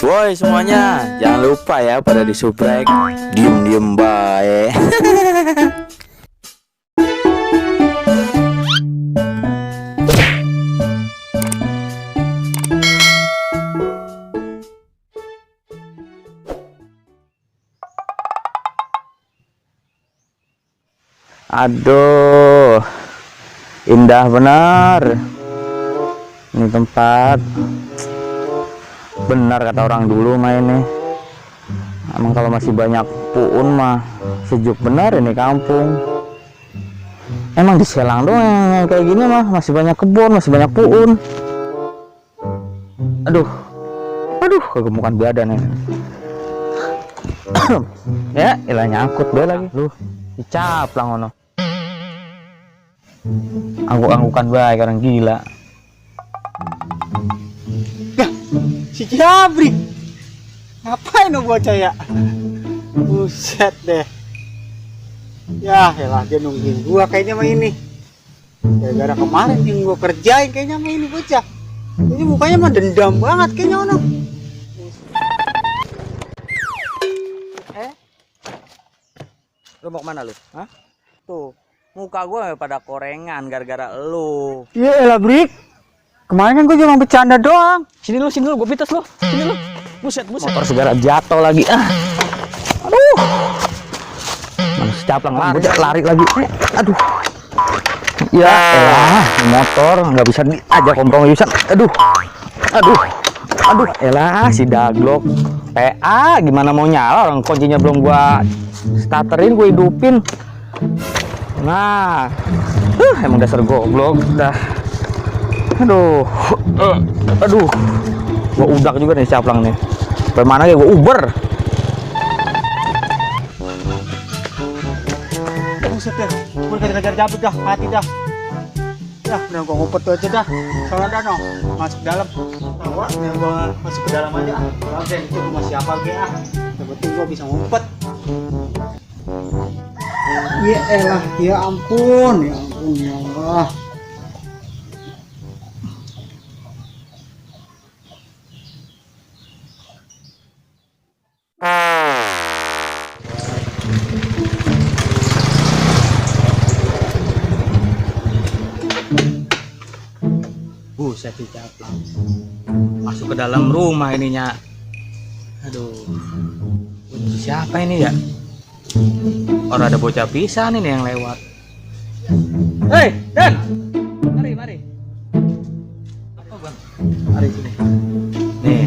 Woi semuanya, jangan lupa ya pada di-subscribe. Diem-diem bae. Aduh, indah benar ini tempat. Benar kata orang dulu mah ini. Emang kalau masih banyak puun mah sejuk benar ini kampung. Emang di Selang doang yang kayak gini mah masih banyak kebun, masih banyak puun. Aduh, kegemukan badan ini. Ya, ilah nyangkut be lagi. Lu dicaplang ono. Angguk-anggukan baik orang gila. Si Jabrik ngapain lo bocah ya? Buset deh. Ya elah, dia nungguin gua kayaknya mah ini. Gara-gara kemarin yang gua kerjain kayaknya mah ini bocah. Ini mukanya mah dendam banget kayaknya ono. Lu mau kemana lu? Hah? Tuh, muka gua pada korengan gara-gara lu. Iya elah Brik. Kemarin kan gua cuma bercanda doang. Sini lu, gua pites lu. Sini lu. Buset. Motor segala jatuh lagi. Aduh. Mana secaplang lari lagi. Aduh. Ya elah, motor nggak bisa diajak kompromi bisa. Aduh. Elah si Daglok. PA gimana mau nyala, orang kuncinya belum gua starterin, gua hidupin. Nah. Emang dasar goblok dah. Aduh, gua udak juga nih caplang nih. Bagaimana ya gua Uber? Buset deh, gua kejar Jabrik dah, mati dah. Ya, udah gua ngumpet tuh aja dah. Soalnya dah no, masuk ke dalam. Tawa, nih gua masuk ke dalam aja. Tahu deh itu rumah siapa ge ah. Yang penting gua bisa ngumpet. Ya elah, ya ampun ya Allah. Buset dicaplang. Masuk ke dalam rumah ininya. Aduh. Kunci siapa ini ya? Orang ada bocah pisan ini yang lewat. Hei, Dan. Mari. Apa, Bang? Mari sini. Nih.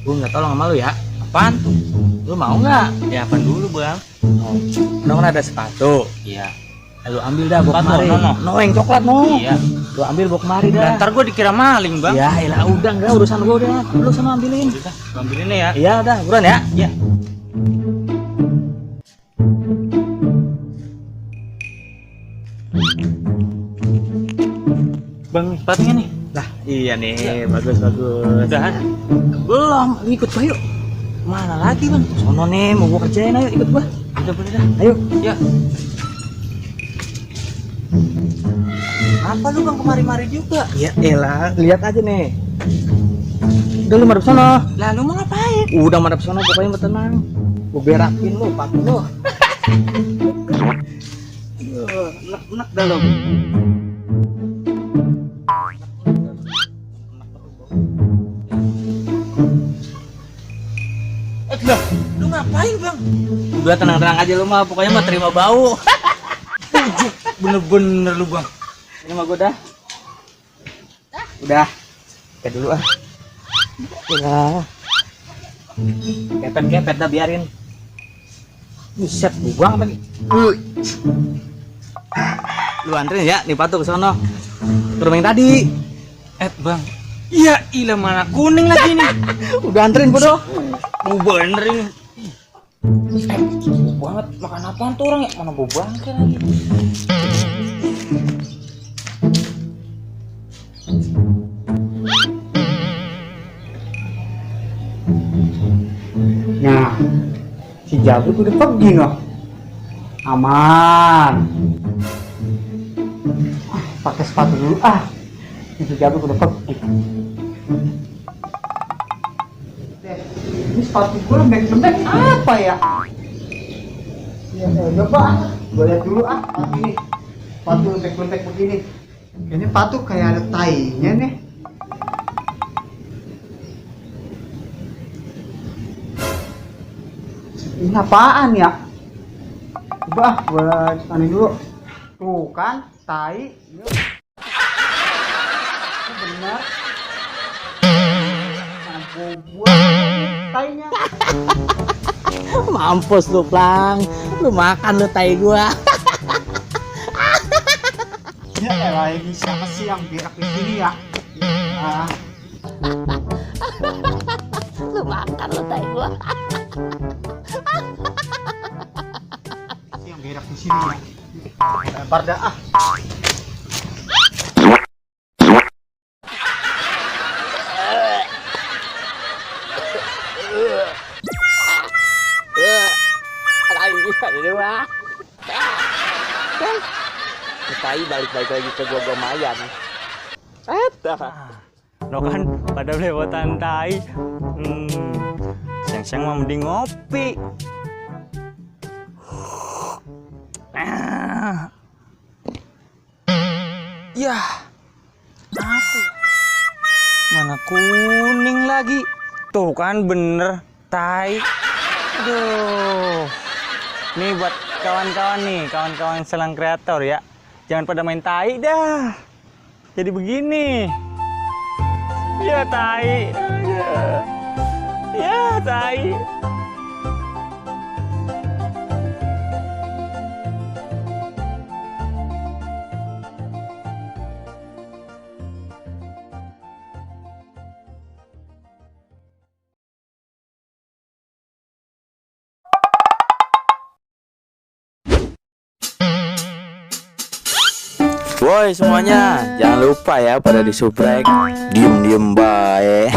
Gua nggak tolong sama lu ya. Apaan? Lu mau nggak? Ya apaan dulu, Bang? Oh. Ada sepatu. Iya. Lu ambil dah bawa kemari. No, yang coklat no. Iya. Lu ambil bawa kemari dah. Ntar gua dikira maling, Bang. Ya elah udah enggak urusan gua udah. Lu sama ambilin. Udah, gua ambilin ya. Iya udah, buruan ya. Iya. Bang, sepatunya nih. Lah, iya nih, ya. Bagus. Udah. Belum, ikut gua yuk. Mana lagi, Bang? Sono nih, mau gua kerjain, ayo ikut gua. Udah boleh dah. Ayo. Ya. Apa lu Bang kemari-mari juga? Ya elah, lihat aja nih. Udah lu madep sono. Lah lu mau ngapain? Udah madep sono, pokoknya bertenang. Gua berakin lu, pakai lu. Enak dah lo. Lah, lu ngapain Bang? Udah tenang-tenang aja lu mah, pokoknya mah terima bau. Bener-bener lu Bang. Ini mah gua dah. Udah. Kayak dulu ah. Udah. Kepet dah biarin. Buset, buang lagi. Lu anterin ya, nih patu ke sono. Ke rumah yang tadi. Bang. Iya, ilah mana kuning lagi nih. Udah anterin bodoh. Mau bener ini. Bau banget, makan apaan tuh orang ya? Mana bau bangke lagi. Nah, si Jabrik udah pergi noh. Aman. Pakai sepatu dulu si Jabrik udah pergi. sepatu gue lembek-lembek apa ya? Ya, coba gue lihat dulu sepatu lembek-lembek begini. Ini sepatu kayak ada tainya nih. Ini apaan ya? Coba gue cekanin dulu. Tuh kan, tai. Ini benar. Gua tainya. Mampus lu Plang, lu makan lu tai gua. Ya elah, ini siapa sih yang berak di sini ya? Ah. Lu makan lu tai gua. Yang berak di sini ya? Lempar dah ah. Tai balik-balik lagi ke gua mayan. Lo kan pada lewatan tai. Siang-siang mah mending ngopi. Ya, apa? Mana kuning lagi? Tuh kan bener tai. Aduh. Nih buat kawan-kawan nih, kawan-kawan selang kreator ya. Jangan pada main tai dah. Jadi begini. Ya tai. Ya tai. Woi semuanya, jangan lupa ya pada di subscribe. Diem-diem bae.